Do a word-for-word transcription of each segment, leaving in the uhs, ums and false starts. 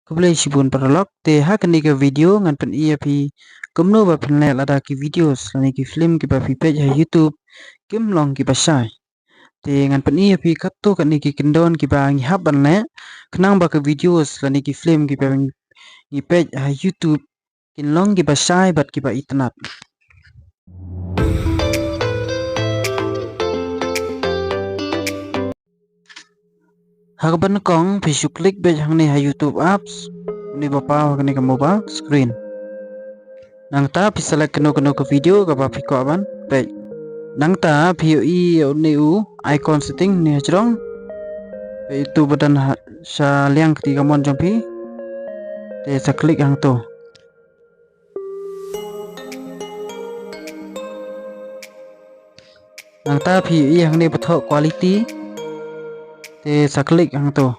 Khublei shibun paralok, te ha kane ka video ngan pyni ïa phi kumno ba phin leh lada ki videos lane ki film kiba phi peit ha YouTube kim long kiba shai. Te ngan pyni ïa phi katto katne ki kyndon kiba ngi hap ban leh khnang ba ki videos lane ki film kiba ngi peit ha YouTube kin long kiba shai bad kiba itynnad. Ha kaba nyngkong phi shu click beit hangne ha YouTube apps, une ba paw ha kane ka mobile screen. Nangta phi select kano kano ka video kaba phi kwah ban peit. Nangta phi ïohi ïa une u icon setting ne hajrong. Peit uto ba don ha sha liang kti kamon jong phi. Te sa click hangto. Nangta phi ïohi hangne ba thoh quality. Te sa click hangto.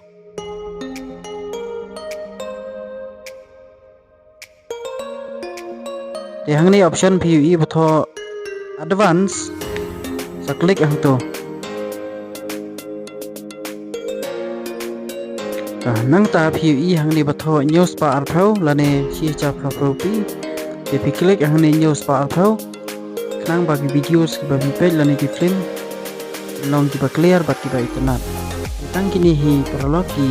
Te hangne option phi ïohi ba thoh advance. Sa click hangto. Nangta phi ïohi hangne ba thoh hynñiew spah arphew lane shi hajar phra phew rupees. Te phi click hangne hynñiew spah arphew. Khnang ba ki videos kiba phi peit lane ki film long kiba clear bad kiba itynnad. Tang kine hi paralok ki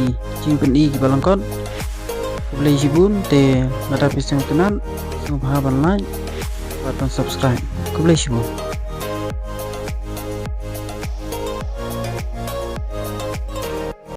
jingpyni kiba lyngkot. Khublei shibun, te lada phi sngewtynnad sngewbha ban like bad ban subscribe. Khublei shibun.